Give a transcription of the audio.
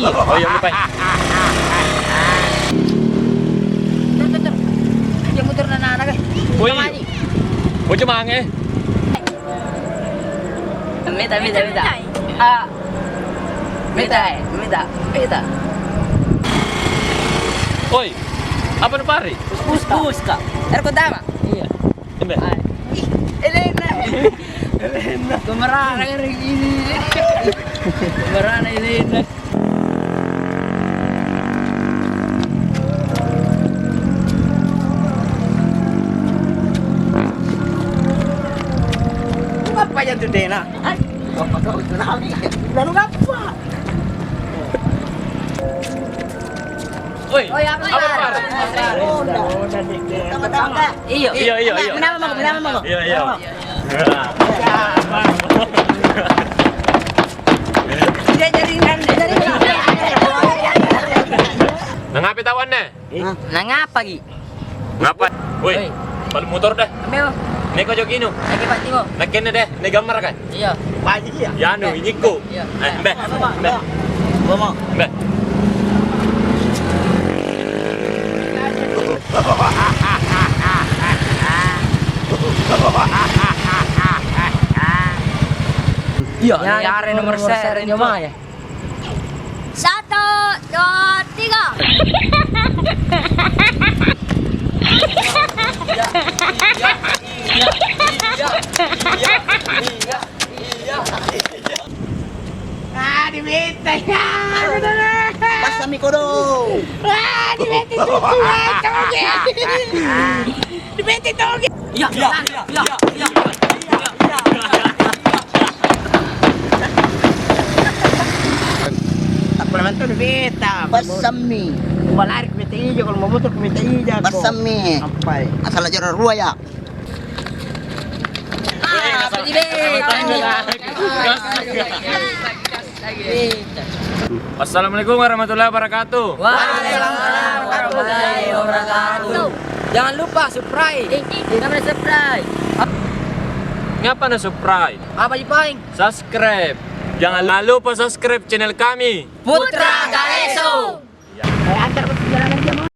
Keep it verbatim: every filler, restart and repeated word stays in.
Oh iya, lupa. Tur, tur, tur. Dia muter nana-nana, kan? Woi. Kemana? Bocah mange. Mita, mita, mita. Ah. Mita, eh, mita, mita. Oi, apa nu pari? Bus, bus, Kak. Air pertama. Iya. Embe. Ai. Ih, Elena. Elena. Pemeran hari ini. Pemeran Elena. Ngapa ya tu Dena? Ai, ngapa kau tsunami? Lalu ngapa? Woi, oh, ya, apa, apa, Pak? Pak? Iya. Iya, iya, iya. Kenapa, Mang? Kenapa, Mang? Iya, iya. Dia jadi, dia jadi. Nangapi tawanne? Hah? Nangapa, Gi? Ngapa? Woi, woi. Balik motor deh. Ambil. Neko jogino. Lagi Pak Timo. Nakenne deh, ne gambar kan? Iya. Baji iya. Ya anu, eh, inyikku. Iya. Eh, mbeh. Mbeh. Gua mau. Mbeh. Iya, ya, ini nomor, nomor seri, seri itu. Nyoba ya. Satu, dua, tiga. Ah, dibete ya. Pasang mi kodong. Ah, dibete tuh, tuh, ah, coge. Dibete toge. Iya, iya, iya, iya, iya. Takko memang tu beta. Pasang mi. Mau lari ke beta ija, kalau mau motor ke beta ija. Pasang mi. Sampai. Asal aja rua ya. Ah, beli be. Assalamualaikum warahmatullahi wabarakatuh. Waalaikumsalam warahmatullahi wabarakatuh. Jangan lupa subscribe. Eh, eh, kenapa subscribe? Ngapa na subscribe? Apa dipaing? Subscribe. Jangan lupa subscribe channel kami. Putra Galeso.